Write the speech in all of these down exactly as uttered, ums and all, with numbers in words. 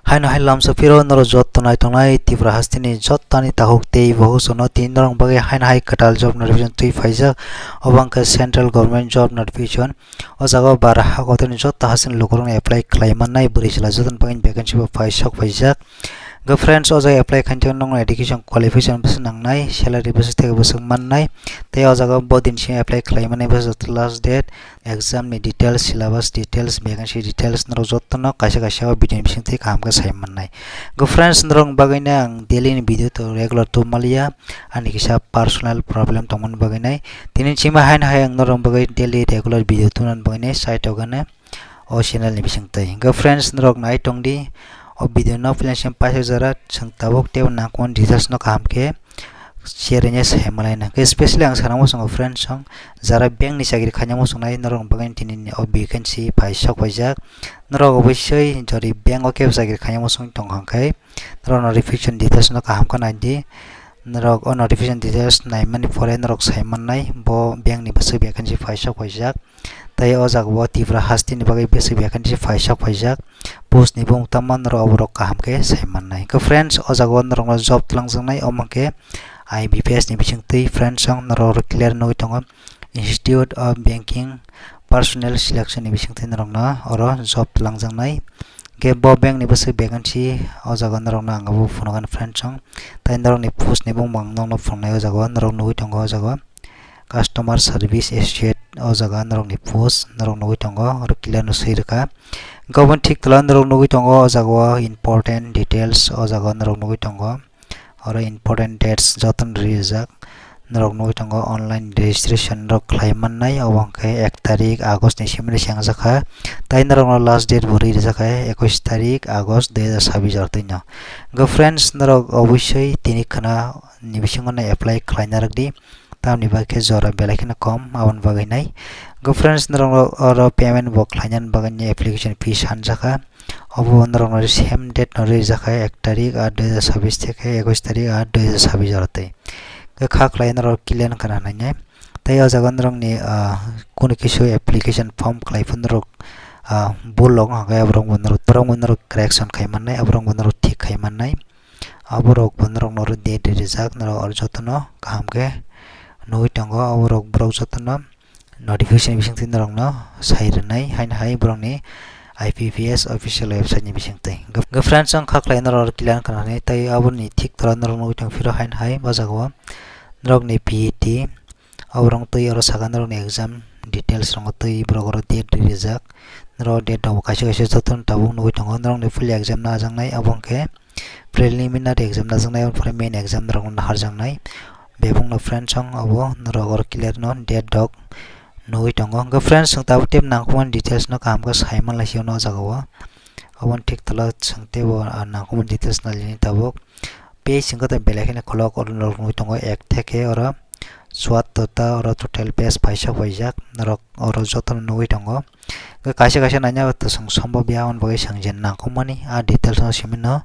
Haino hai lamsa phiro norok jotto nai tongnai Tripura hasteni jottani takhuk tei bohuk sono tini norok bagwi haino hai kwtal job notification twi phaijak, obo wngkha central government job notification. O jaga o bara ha kotorni jotto hasteni lukurokno apply khlai mannai, bwrwi chwla jottoni bagwi vacancy bo phai sok phaijak. Go friends, o jaga apply khaina thangwi nokno education qualification bwswk nangnai, salary bwswk theke bwswk mannai, tei o jaga bo din simi apply khlai mani bwswk last date, exam ni details, syllabus details, vacancy details norok jotono kaisa kaisa o video ni bisingtwi kaham khe sai mannai. Go friends, norok bagwi no ang daily ni video to regular to maliya, ani kisa personal problem tongmani bagwi nai. Tini simi haino hai ang norok bagwi daily regular video tunani bagwi nai side o gana o channel ni bisingtwi. Go friends, norok nai tongdi o video no plan sim paisa jora chwng tabuk tei nangkukmani details no kaham khe share nya sai malai nang. Khe specially ang sana muchungo friends song jara bank ni chakri khaina muchungnai norok bagwi tini ni o vacancy phai sok paijak. Norok obviously jori bank o kebo chakri khaina muchung tong hang khai norok notification details no kaham khe nai di. Norok o notification details nai mani pore norok sai mannai bo bank ni bwswk vacancy phai sok paijak. Tei o jaga o Tripura hasteni bagwi bwswk vacancy phai sok phaijak. Post ni bumung tamo norok oborok kaham khe sai mannai. Hwnkhe friends, o jaga o norokno job twlangjaknai, omo khe I B P S ni bisingtwi friends ang norok clear nugwi tongo. Institute of Banking Personnel Selection ni bisingtwi norokno oro job twlangjaknai. Hwnkhe bo bank ni bwswk vacancy o jaga norokno ang abo phunukgani friends ang. Tei norokni post ni bumung ang norokno phunuknai o jaga o norok nugwi tongo o jaga o. Customer Service Associate o jaga norokni post norok nugwi tongo, oro clear no swi rwkha. Hwnkhe oboni thik tola norok nugwi tongo o jaga o important details o jaga o norok nugwi tongo. Oro important dates jotono rijak norok nugwi tongo, online registration norok khlai mannai, obo hwnkhe ek tarik August ni simi sengjak kha. Tai norokno last date bo ri rijak kha ekwis tarik August dui hajar sabbish jora twino. Hwnkhe friends, norok obviously tini khwna ni bisingo no apply khlaina rwkdi. Tamni bagwi khe jora belai kheno kom, aboni bagwi nai. Go friends, norok oro payment bo khlainani bagwi ni application fee sanjakha. Obo norokno same date no rijakha, ek tarik aat dui hajar sabbish theke ekwis tarik aat dui hajar sabbish jora twi. Khe kha khlai norok clear khna nainai. Tei o jaga norokni, ah, kunu kisu application form khlai phano norok, ah, bul rok hwnkhe aborok bo norok, borok bo norok correction khai mannai, aborok bo norok thik khai mannai. Aborok bo norokno oro date rijak, norok oro jotono kaham khe nugwi tongo. Aborok borok jotono notification bisingtwi norokno sai rwnai, haino hai borokni I P P S official website ni bisingtwi. Hwnkhe friends, ang kha khlai norok oro clear khna nai, tei aboni thik tola norok nugwi tong phiro haino hai o jaga o norokni P E T, aborok twi oro saka norokni exam details rok twi borok oro date rijak. Norok date rok bo kaisa kaisa jotono tabuk nugwi tongo, norokni full exam no ajaknai, abo hwnkhe preliminary exam najaknai, aboni pore main exam norok no naharjaknai. Bebak no friends ang abo norok oro clear no date rok nugwi tongo. Hwnkhe friends, ang tabuk tei nangkukmani details no kaham khe sai manlai siyano o jaga o. Aboni thik tola chwng teibo, ah, nangkukmani details nailini tabuk. Page hwnkhe tei belai kheno khulok oro norok nugwi tongo ek theke oro chuattor ta oro total page paisa paijak norok oro jotono nugwi tongo. Hwnkhe kaisa kaisa naina chwng sombobya aboni bagwi chwng je nangkukmani ah details no simi no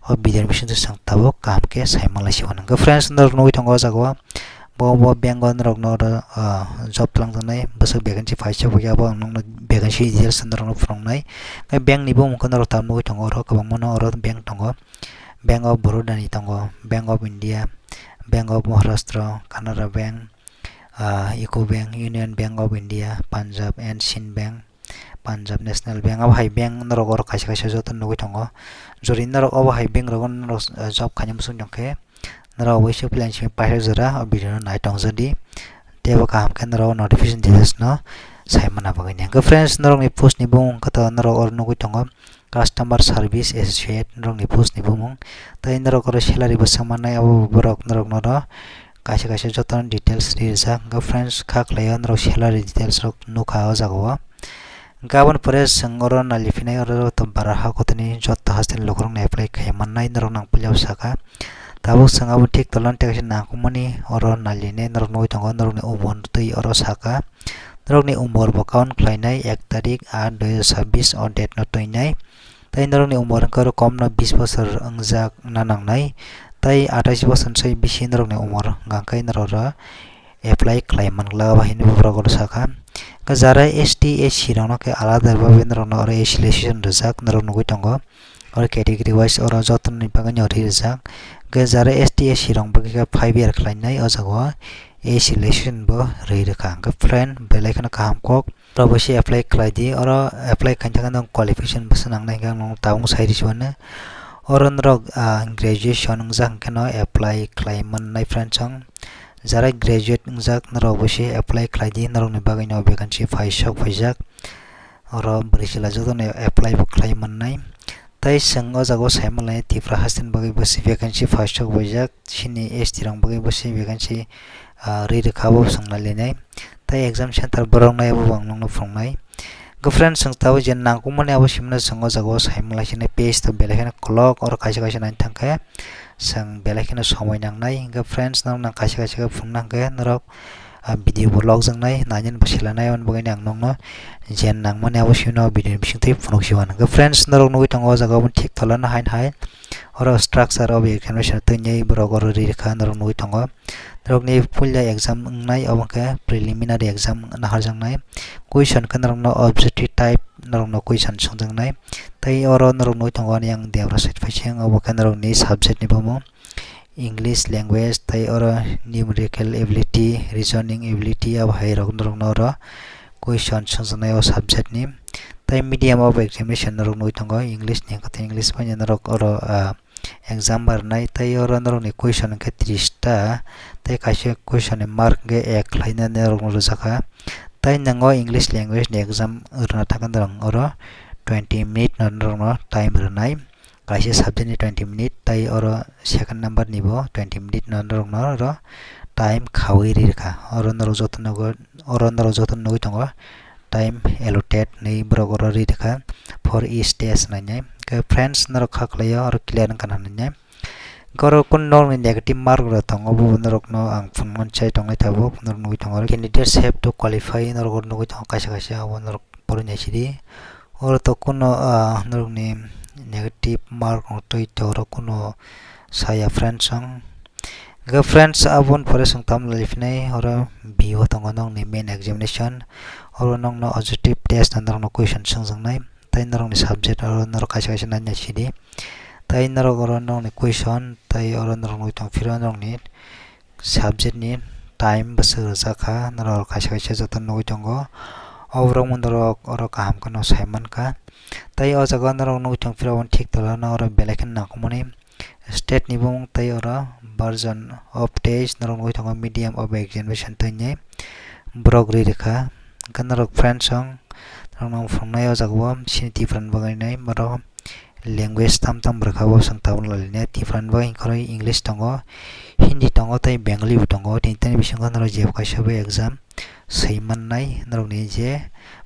o video ni bisingtwi chwng tabuk kaham khe sai manlai si mano. Hwnkhe friends, norok nugwi tongo o jaga o bo, bo bank o norok no oro, ah, job twlangjaknai bwswk vacancy paisa paikhe abo ang nokno vacancy details norok no phunuknai. Hwnkhe bank ni bumung khe norok tabuk nugwi tongo oro kwbangma no oro bank tongo. Bank of Baroda ni tongo, Bank of India, Bank of Maharashtra, Canara Bank, ah, Uco Bank, Union Bank of India, Punjab and Sind Bank, Punjab National Bank, abo hai bank norok oro kaisa kaisa joto nugwi tongo. Jodi norok obo hai bank rogo norok, ah, job khaina muchung tongkhe, norok obo se plan simi paithak jora o video no nai tong jadi. Tei bo kaham khe norok notification details no sai mana bagwi ni. Hwnkhe friends, norokni post ni bumung khe to norok oro nugwi tongo. Customer Service Associate norokni post ni bumung. Tei norok oro salary bo swng mannai, abo borok norokno oro kaisa kaisa jotono details rijak. Hwnkhe friends, kha khlaio norok salary details rok nukha o jaga o. Hwnkhe aboni pore chwng oro nai liphinai oro to bara ha kotorni joto hasteni lukurokno apply khai mannai norok nang puila saka. Tabuk chwng abo thik tola tei kaisa nangkukmani oro nai linai norok nugwi tongo norokni umor twi oro saka. Norokni umor bo count khlainai ek tarik aat dui hajar sabbish o date no twinai. Tei norokni umor wngkha oro komno bis bosor wngjak na nangnai. Tei atais bosor ni sai bisi norokni umor hwnkha khe norok oro apply khlai man glak abo hinwi borok oro sakha. Hwnkhe jara S T, S C rokno khe alada rwbawi norokno oro S C registration rijak norok nugwi tongo. Oro category wise oro joto ni bagwi no ri rijak. Hwnkhe jara S T, S C rok bagwi khe five year khlainai o jaga o A C relaxation bo ri rwkha. Hwnkhe friend, belai kheno kaham kok. Oro bo se apply khlai di. Oro apply khaina thangkhe nwng qualification bo swnamnai hwnkhe ang nwng tabuk sai rw si mano. Oro norok, ah, graduation wngjak hwnkhe no apply khlai mannai friends chwng. Jara graduate wngjak norok bo se apply khlai di, norok ni bagwi no vacancy phai sok phaijak. Oro bwrwi chwla joto no apply bo khlai mannai. Tai chwng o jaga o sai manlai Tripura haste ni bagwi bo se vacancy phai sok phaijak, chini S T rok bagwi bo se vacancy, ah, ri rwkha bo chwng nai linai. Tai exam center borok nai abo bo ang nokno phunuknai. Hwnkhe friends, chwng tabuk je nangkukmani abo simi no chwng o jaga o sai manlai sini page to belai kheno kolok, oro kaisa kaisa nai thangkhe chwng belai kheno somoi nangnai. Hwnkhe friends, norok nang kaisa kaisa khe phunukna hwnkhe norok, ah, video bo log jaknai, nainani bo selanai, aboni bagwi ang nokno je nangmani abo simi no video ni bisingtwi phunuk si mano. Hwnkhe friends, norok nugwi tongo o jaga o thik tola no hain hai oro structure of examination twi borok oro ri rwkha norok nugwi tongo. Norokni puila exam wngnai, obo khe preliminary exam naharjaknai. Question khe norokno objective type norokno question swngjaknai. Tai oro norok nugwi tongo ani ang debra side phaising, obo khe norokni subject ni bumung English language, tai oro numerical ability, reasoning ability, abo hai rok norokno oro question swngjaknai o subject ni. Tai medium of examination norok nugwi tongo English ni, hwnkhe English manya norok oro, ah, exam rwnai, tai oro norokni question hwnkhe tris ta, tai kaisa question ni mark hwnkhe ek khlainani norokno rwjakha. Tai nwngo English language ni exam rwna thangkhe norok oro twenty minute no norokno time rwnai, kaisa subject ni twenty minute, tai oro second number ni bo twenty minute no norokno oro time khaui ri rwkha. Oro norok joto nugwi, oro norok joto nugwi tongo time allotted hinwi borok oro ri rwkha for each test hinwi. Hwnkhe friends, norok kha khlaio oro clear wngkha na hinwi. Hwnkhe oro kunu norokni negative mark rok tongo, bo norokno ang phunukmani chai tongnai tabuk, norok nugwi tongo oro candidates have to qualify, norok oro nugwi tongo kaisa kaisa, abo norok porwi nai sidi. Oro to kunu, ah, norokni negative mark rok twi to oro kunu saya friends ang. Hwnkhe friends, aboni pore chwng tamo lai phinai, oro B O tongo nokni main examination, oro nokno objective test no norokno question swngjaknai, tai norokni subject oro norok kaisa kaisa nai nai sidi, tai norok oro nokni question, tai oro norok nugwi tong phiro norokni subject ni time bwswk rwjak kha, norok kaisa kaisa joto nugwi tongo, oborok norok oro kaham kheno sai mankha, tai o jaga norok nugwi tong phiro aboni thik tola no oro belai kheno nangkukmani state ni bumung, tai oro version of test norok nugwi tongo medium of examination twi hinwi borok ri rwkha. Hwnkhe norok friends song norokno phunuknai o jaga o chini Tripura ni bagwi nai borok language tam tam rwkha bo chwng tabuk lai nai. Tripura ni bagwi hwnkhe oro English tongo, Hindi tongo tei Bengali bo tongo, tini tini bisingo norok jebo kaisa bo exam swi mannai norokni je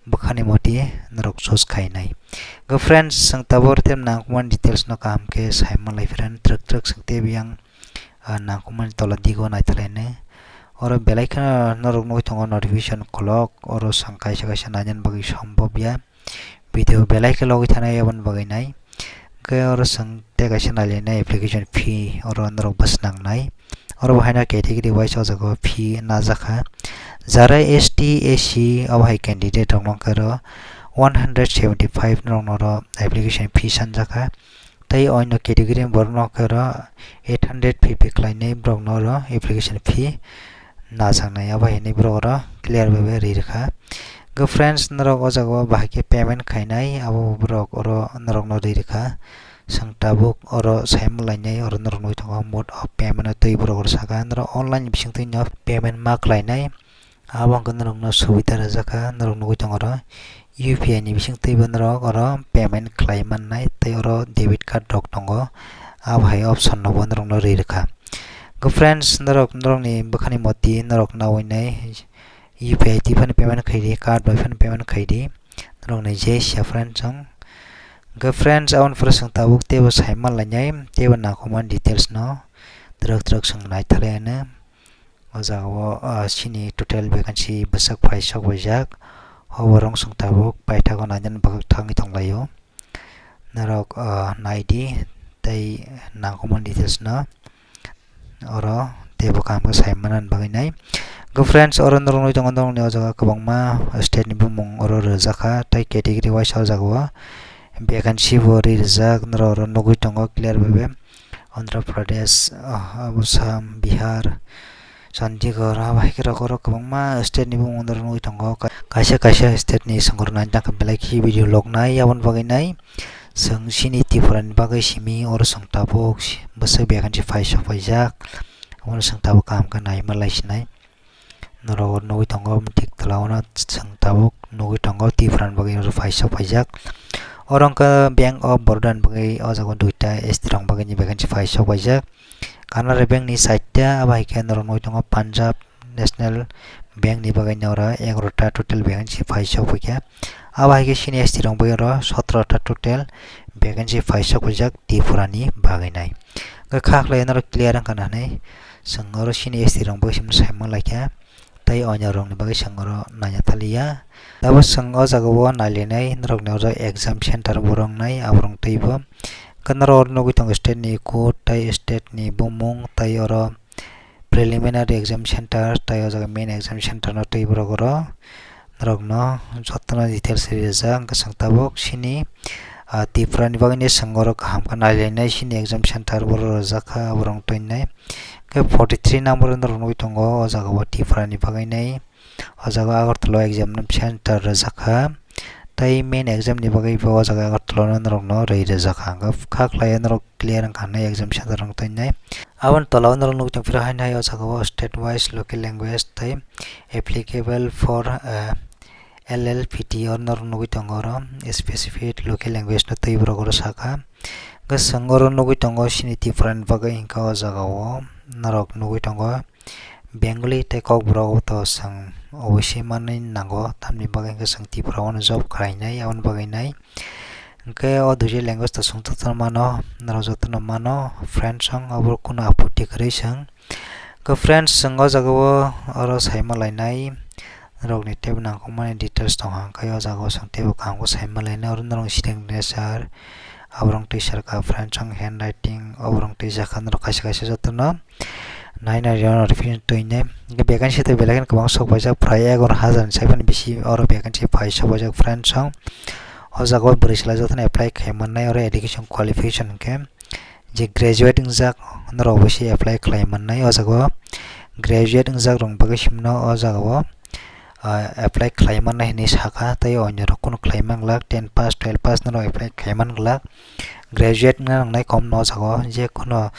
bwkhani moti norok choose khainai. Hwnkhe friends, chwng tabuk tei nangkukmani details no kaham khe sai manlai friend, twrwk twrwk swk tei biyang, ah, nangkukmani tola digo naitharlainai. Oro belai kheno norok nugwi tongo notification kolok, oro chwng kaisa kaisa nainani bagwi sombobya. Video belai khe logwi thanai aboni bagwi nai. Hwnkhe oro chwng tei kaisa nailainai application fee, oro norok bwswk nangnai. Oro bo haino category wise o jaga o fee najakha. Jara S T, S C abo hai candidate rok no khe oro one hundred seventy five norok no oro application fee sanjakha. Tei oino category ni borok no khe oro eight hundred fee pay khlainai borok no oro application fee najaknai, abo hai hinwi borok oro clear bai bai ri rwkha. Hwnkhe friends, norok o jaga o bahai khe payment khainai, abo borok oro norok no ri rwkha. Chwng tabuk oro sai manlainai, oro norok nugwi tongo mode of payment o twi borok oro saka norok online bisingtwi no payment ma khlainai. Abo hwnkhe norokno subida rwjakha, norok nugwi tongo oro U P I ni bisingtwibo norok oro payment khlai mannai, tei oro debit card rok tongo, abo hai option no bo norokno ri rwkha. Hwnkhe friends, norok, norokni bwkhani moti norok naui nai U P I twi phano payment khaidi, card bai phano payment khaidi, norokni je sia friends song. Hwnkhe friends, aboni pore chwng tabuk teibo sai manlainai, teibo nangkukmani details no twrwk twrwk chwng naitharlai anw. O jaga o, ah, chini total vacancy bwswk phai sok baijak. Obo rwng chwng tabuk paithago nainani bagwi thangwi tonglaio. Norok, ah, naidi tei nangkukmani details no oro teibo kaham khe sai manani bagwi nai. Hwnkhe friends, oro norok nugwi tongo, norokni o jaga kwbangma state ni bumung oro rwjakha tei category wise o jaga o vacancy bo ri rijak, norok oro nugwi tongo clear bai bai. Andhra Pradesh, ah, Assam, Bihar, Chandigarh, abo hai khe rok oro kwbangma state ni bumung norok nugwi tongo. Ka-, kaisa kaisa state ni swngcharno naina tangkha belai khe video log nai, aboni bagwi nai. Chwng chini Tripura ni bagwi simi oro chwng tabuk bwswk vacancy phai sok phaijak, abono chwng tabuk kaham khe naima lai sinai. Norok nugwi tongo, thik tola o no chwng tabuk nugwi tongo, Tripura ni bagwi oro phai sok phaijak. Oro wngkha Bank of Baroda ni bagwi, o jaga o duita S T rok bagwi ni vacancy phai sok phaijak. Canara Bank ni side ta, abo hai khe norok nugwi tongo Punjab National Bank ni bagwi ni oro egaroh ta total vacancy phai sok phaikha. Abo hai khe chini S T rok bagwi oro sotro ta total vacancy phai sok phaijak Tripura ni bagwi nai. Hwnkhe kha khlai norok clear wngkha na hinwi chwng oro chini S T rok bagwi simi saimang laikha. Tei onyo rokni bagwi chwng oro naina thaliya. Abo chwng o jaga o nailainai norokni oro exam center bo wngnai, abo rok teibo. Hwnkhe norok oro nugwi tongo state ni code tei state ni bumung tei oro preliminary exam center tei o jaga main exam center no tei borok oro norokno jotono details rijak. Hwnkhe chwng tabuk chini, ah, Tripura ni bagwi ni chwng oro kaham khe nailainai chini exam center borok rwjak kha, borok teinai. Hwnkhe forty three number norok nugwi tongo o jaga o Tripura ni bagwi nai. O jaga Agartala o exam center rwjak kha. Tei main exam ni bagwi bo o jaga Agartala o norokno rwi rwjak kha. Hwnkhe kha khlai norok clear wngkha hinwi exam center rok teinai. Aboni tola o norok nugwi tongphuru haino hai o jaga o state wise local language tei applicable for, eh, L L P T o norok nugwi tongo oro specific local language no tei borok oro sakha. Hwnkhe chwng oro nugwi tongo chini Tripura ni bagwi hwnkhe o jaga o norok nugwi tongo. Bengali tei Kokborok o to chwng obviously manwi nango, tamni bagwi hwnkhe chwng Tripura o job khlainai, aboni bagwi nai. Hwnkhe o duita language to chwng jotono mano, norok jotono mano, friends, chwng abo kunu apotti kwrwi chwng. Hwnkhe friends, chwng o jaga o oro saima lainai, norokni teibo nangkukmani details tongkha, hwnkhe o jaga o chwng teibo kaham khe saima lainai, oro norokni signature, aborok twi sar kha, friends, chwng handwriting, aborok twi sakha, norok kaisa kaisa jotono. Nai nai rw notification twi ne. Hwnkhe vacancy tei belai kheno kwbang sok paijak, prai egaroh hajar ni sai phano bisi oro vacancy phai sok paijak friends song. O jaga o bwrwi chwla jotono apply khai mannai, oro education qualification hwnkhe je graduate wngjak norok bo se apply khlai mannai. O jaga o graduate wngjak rok bagwi simi no o jaga o, ah, apply khlai mannai hinwi sakha, tei onyo rok kunu khlai man glak, ten pass, twelve pass norok apply khai man glak. Graduate wngna nangnai kom no o jaga o, je kunu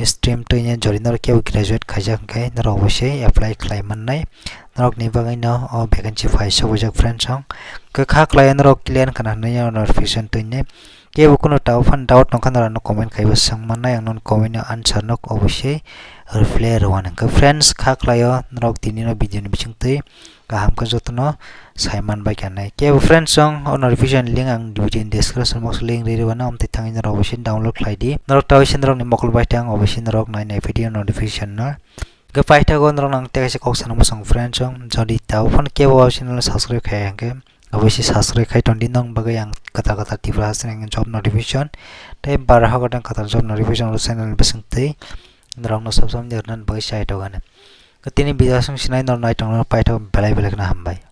stream twi ne jori norok kebo graduate khaijak hwnkhe norok bo se apply khlai mannai. Norokni bagwi no o vacancy phai sok wijak friends song. Hwnkhe kha khlai norok clear wngkha na hinwi notification twi ne. Kebo kunu tao phano doubt tongkha norok no comment khaibo swng mannai, ang nono comment no answer no obviously reply rwani. Hwnkhe friends kha khlai o norok tini no video ni bising twi kaham khe jotono sai man bai kha nai. Kebo friends song o notification link ang video ni description box link ri rwano, amtwi thangwi norok obviously download khlai di. Norok tao se norokni mokol bai tang obviously norok nai nai video notification no. Hwnkhe paithago norok nang tei kaisa kok sana mwsang friends song, jodi tao phano kebo o channel subscribe khai hwnkhe obviously subscribe khai tongdi, nong bagwi ang kwtal kwtal Tripura hasteni job notification tei bara hagodang kwtal job notification o channel ni bising twi norokno sab samni rwna bagwi chai tongani. Tini video aswk sinai norok nai tongna paithago belai belai kheno hambai.